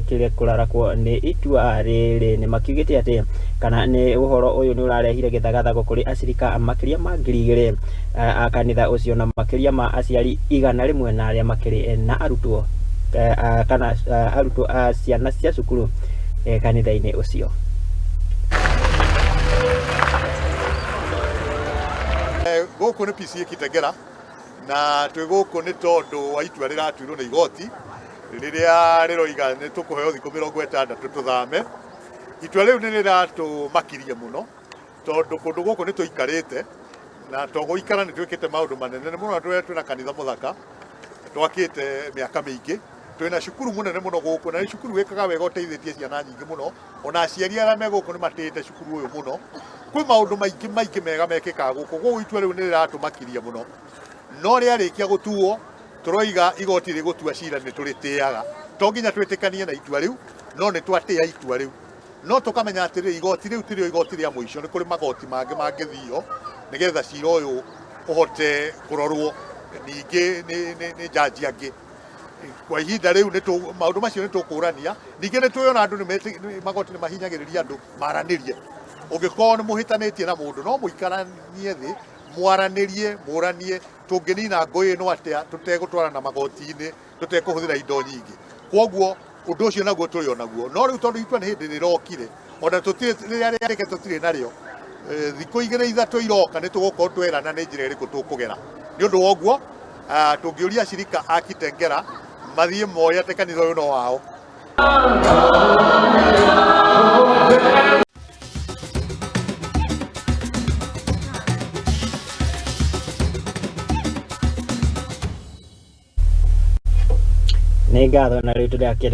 makĩrĩ kũrarakwo nĩ itua rĩrĩ nĩ makiugĩte atĩ kana nĩ ũhoro ũyũ nĩ ũrarehire gĩthagathago kũrĩ acirika makĩria ma 2000 a kanitha ũcio na makĩria ma aciari 100 na arĩa makĩrĩ na arutwo kana arutwo a ciana cia cukuru kanitha-inĩ ũcio. Gũkũ nĩ PCEA Kitengela na twĩ gũkũ nĩ tondũ wa itua rĩratuirwo nĩ igoti rĩrĩa rĩroiga nĩ tũkũheo thikũ 60 tũthame. Itua rĩu nĩ rĩratũmakirie mũno tondũ kũndũ gũkũ nĩ tũikarĩte na to gũikara nĩ twĩkĩte maũndũ manene nĩ mũno twĩna kanitha mũthaka twakĩte mĩaka mĩingĩ twĩna cukuru mũnene mũno gũkũ na nĩ cukuru wĩkaga wega ũteithĩtie ciana nyingĩ mũno ona aciari arĩa me gũkũ nĩ matĩĩte cukuru ũyũ mũno. Kwĩ maũndũ maingĩ maingĩ mega mekĩkaga gũkũ, koguo itua rĩu nĩ rĩratũmakirie mũno. No rĩarĩkia gũtuo, tũroiga igoti rĩgũtua cira nĩ tũrĩtĩaga. To nginya twĩtĩkanie na itua rĩu, no nĩ twatĩa itua rĩu. No tũkamenya atĩrĩrĩ, igoti rĩu tirĩo igoti rĩa mũico, nĩ kũrĩ magoti mangĩ mangĩthio nĩgetha cira ũyũ ũhote kũrorwo ningĩ nĩ njanji angĩ. Kwa ihinda rĩu maũndũ macio nĩ tũkũrania. Ningĩ nĩ tũĩ ona andũ magoti nĩ mahinyagĩrĩria andũ maranĩrie. Ũngĩkorwo nĩ mũhĩtanĩtie na mũndũ no mũikaranie thĩ mwaranĩrie mũranie tũngĩnina ngũĩ ĩno atĩa tũtegũtwarana magoti-inĩ tũtekũhũthĩra indo nyingĩ. Kwoguo ũndũ ũcio naguo tũrĩ o naguo. No rĩu tondũ itua nĩ hĩndĩ rĩrokire ona tũtirĩ rĩrĩa rĩandĩke tũtirĩ narĩo, thikũ igĩrĩ ithatũ iroka nĩ tũgũkorwo twerana nĩ njĩra ĩrĩkũ tũkũgera. Nĩ ũndũ wa ũguo tũngĩũria acirika a Kitengela mathiĩ moe atĩ kanitha ũyũ no wao. Nĩ ngatho na rĩu tũrakĩra.